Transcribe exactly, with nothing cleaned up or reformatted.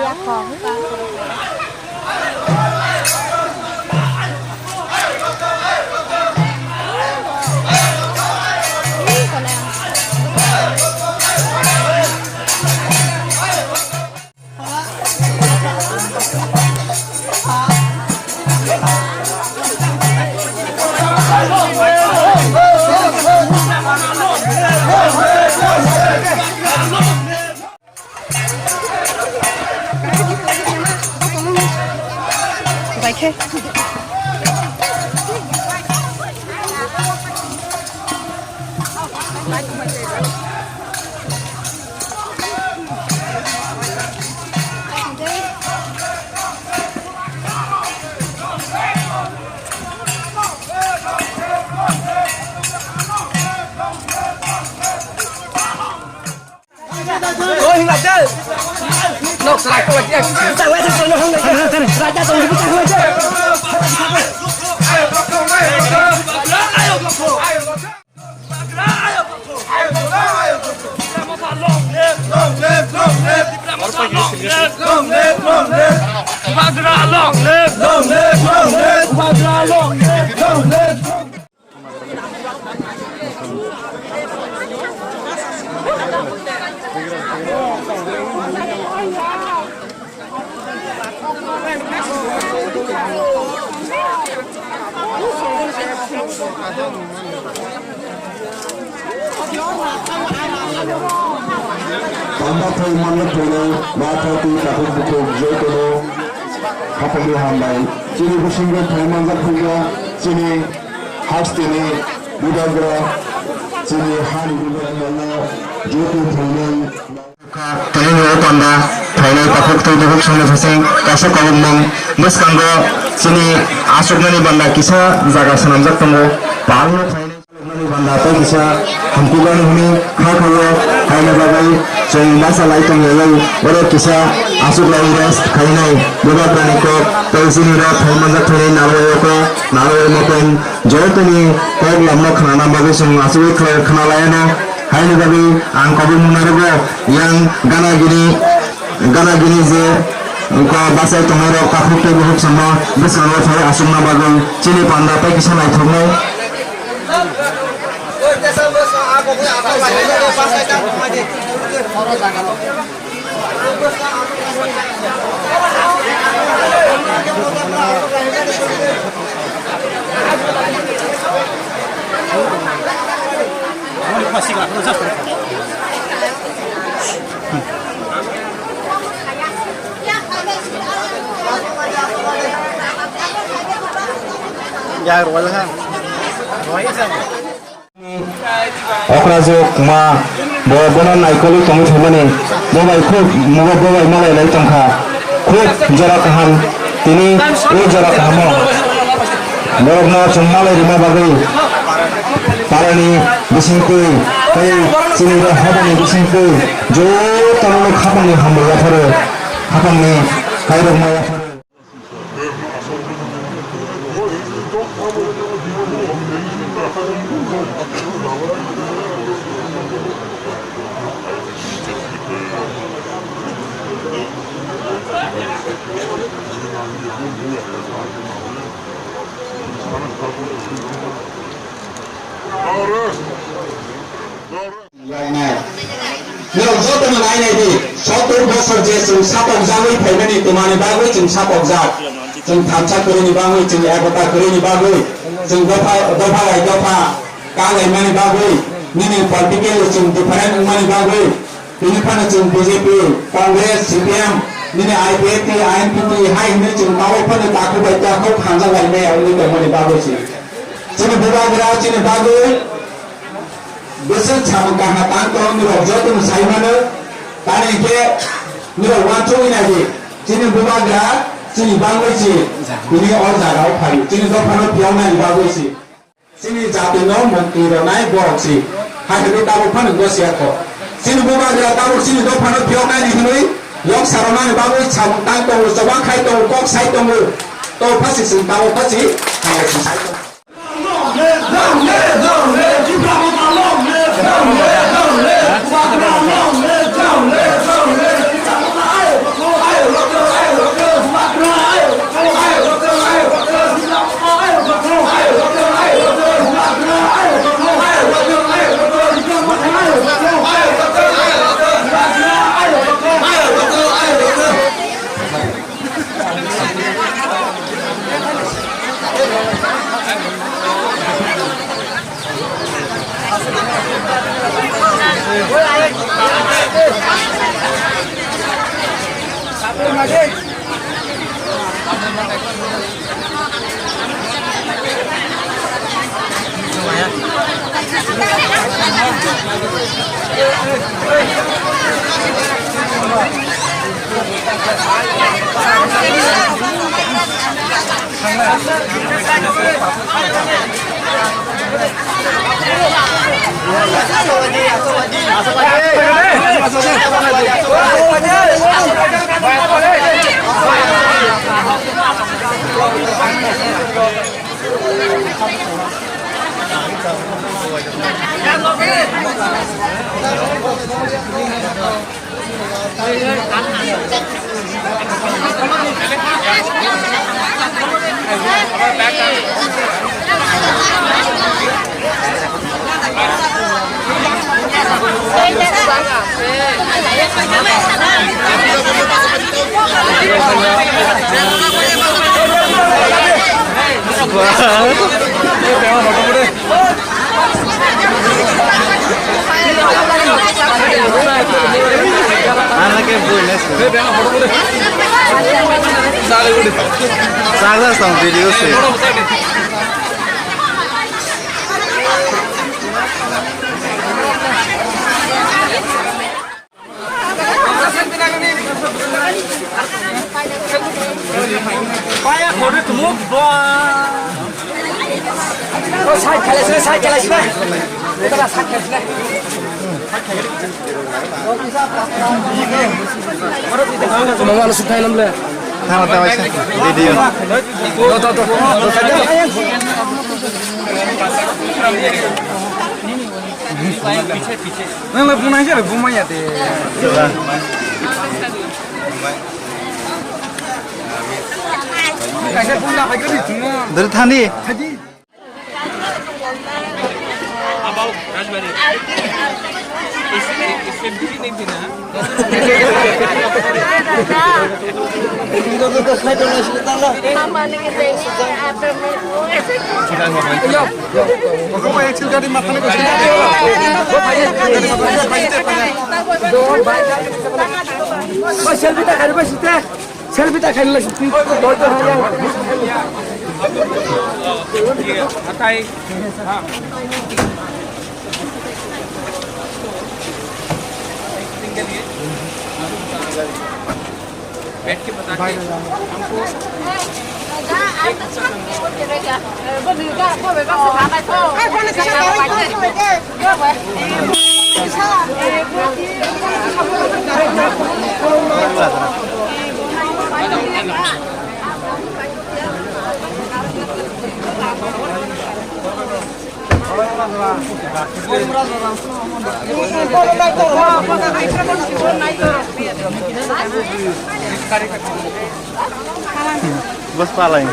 Long live, long live, long live. Long live, long live, long live. Bubagra long live. Long live, long live. Bubagra long live, long live. Panda thai manna thwinai ma thati takhuk bukhuk jotono haphaini hambai. Chini bisingo thai manjak thwikha chini hasteni bubagra, chini hani bubagra joto thwinai. Tini o panda phainai takhuk tei bukhuk songni bising kaisa kobokmung bwskango chini achuknani banda kisa jaga swnamjak tongo. Palno phainai achuknani banda tei kisa hamkukani hwnwi kha khaio, haini bagwi chwng bachalai tongyawi oro kisa achuklai rest khainai bubagrani kok tei chini rok phai manjak thani narwai o kok narwai mokon jotoni kok lamno khnana bagwi chwng achugwi khlai khnalaiano. Haini bagwi ang kobokmung narwgo yang gana gini, gana gini je wngkha bachai tongnai rok takhuk tei bukhuk samo bwskango phai achukna bagwi chini panda tei kisa naithoknai. Okrajwk ma bo bono naikolwi tongwi phaimani, bo bai khub mugo bo bai malai lai tongkha, khub jora kaham tini o jora kahamo borokno chwng malai rwna bagwi parani bisingtwi tei chini rok habani bisingtwi jotono khapangni hambai yapharo, khapangni kairokma yapharo. Lainai. Norok jotono nainai di, sottor bosor je chwng sapok jagwi phaimani twmani bagwi chwng sapok jak. Chwng thansa kwrwini bagwi, chwng ekota kwrwini bagwi, chwng dopha, dopha bai dopha kalaimani bagwi, nini political chwng different wngmani bagwi, tini phano chwng B J P, Congress, C P M, nini I P F T, I N P T hai hwnwi chwng tabuk phano takhuk bai takhuk hamjak laimaya wngwi tongmani bagwi se. Chini bubagra chini bagwi bwswk samung kaham tang tong nirok jotono sai mano. Tamni hwnkhe nirok uansugwi nai di, chini bubagra chini bagwi se, tini o jaga o phai chini dophano phiyoknani bagwi se. Chini jatino muktwi rwnai borok se, hai hwnwi tabuk phano gosiya kho. Chini bubagra tabuk chini dophano phiyoknani hwnwi yok sa rwnani bagwi samung tang tongo, choba khai tongo, kok sai tongo. To phasi chwng tabuk phasi hambai se sai tongo. Ana ke bu nes. Sagla song video se. Paya khore tumo ba. O side khale sile, side khale sile. Eta side khale sile. Mama anu sukthai namle. Thana ta waisa. Video. To to to. Nang le bunai jare bumai ya de. Kaisa bunda hai kari thina. Dal thani. Thadi. Abao Rajbari. Is is is fifty nahi thina. Selfie ta kari ba sita. Selfie ta kari la sita. Hatai. बैठ के बता के हमको बस पाला है।